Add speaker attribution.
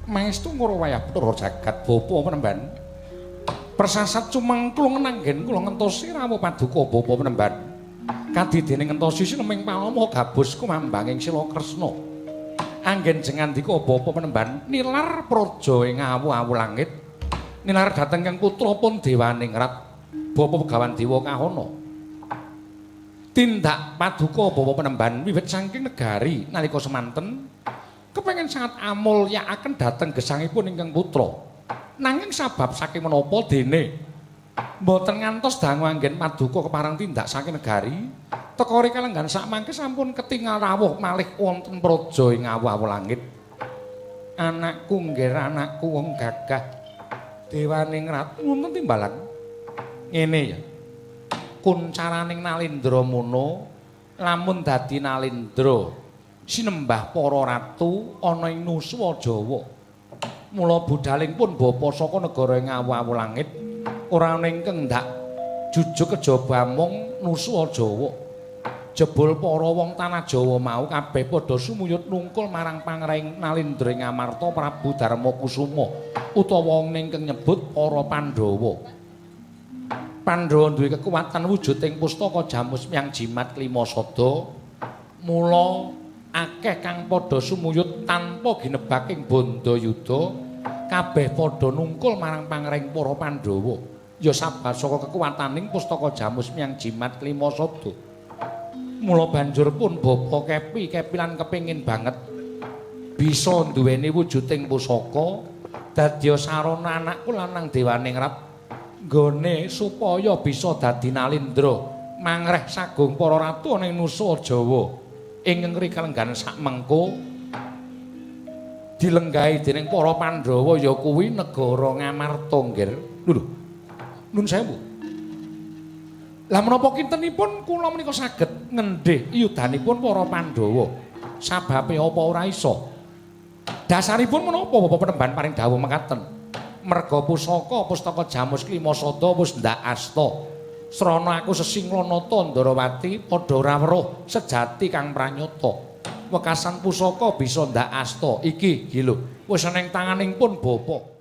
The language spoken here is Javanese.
Speaker 1: Mangestu ngoro wayah Bathara jagat bapa penemban. Persasat cumengklung nanggen kula ngentosi rawuh paduka bapa penemban. Kadidene ngentosi sineming palama gabus kumambanging sila Kresna. Anggen jengandika bapa penemban nilar praja ing awu-awu langit. Nilar dhateng kang putra pun dewaningrat bapa Begawan Dewa Kahana. Tindak paduka bapa penemban wiwit saking negari nalika semanten kepengin sangat amulyakaken dhateng gesangipun ingkang putra. Nanging sabab saking menapa dene mboten ngantos dangu anggen paduka kepareng tindak saking negari teka rika lenggan sakmangke sampun ketingal rawuh malih wonten praja ing awu-awu langit. Anakku ngger anakku wong gagah dewaningrat wonten timbalan. Ngene ya. Kuncaraning Nalendra mono lamun dadi Nalendra sinembah para ratu ana ing Nuswa Jawa. Mula budaling pun bapa saka negara ing awu-awu langit ora ana ingkang ndak jujuk kejaba amung Nuswa Jawa. Jebul para wong tanah Jawa mau kabeh padha sumuyut nungkul marang pangreng Nalendra ing Amarta Prabu Darma Kusuma utawa ingkang nyebut para Pandhawa. Pandhawa duwe kekuatan wujud ing pustaka Jamus Myang Jimat Klima Sada. Mula akeh kang padha sumuyut tanpa ginebaking bandha yuda, kabeh padha nungkul marang pangreng para Pandhawa. Ya sabab saka kekuwataning pustaka Jamus Myang Jimat Klima Sada. Mula banjur pun bapa kepi kepilan kepengin banget bisa duweni wujuding pusaka dadya sarana anakku lanang dewaningrat nggone supaya bisa dadi Nalendra mangreh sagung para ratu ana ing Nusa Jawa ingkang rikalenggan sakmengko dilenggahi dening para Pandhawa ya kuwi negara Ngamarta nggir. Lho, nun sewu. Lah menapa kintenipun kula menika saged ngendhih yudanipun para Pandhawa? Sababe apa ora iso? Dasaripun menapa Bapak penemban paring dawuh mekaten? Merga pusaka pustaka Jamus Klima Sada wis ndak asta. Srana aku sesinglanata Ndarawati padha ora weruh sejati kang pranyata. Wekasan pusaka bisa ndak asta. Iki iki lho, wis ning tanganing pun bapa.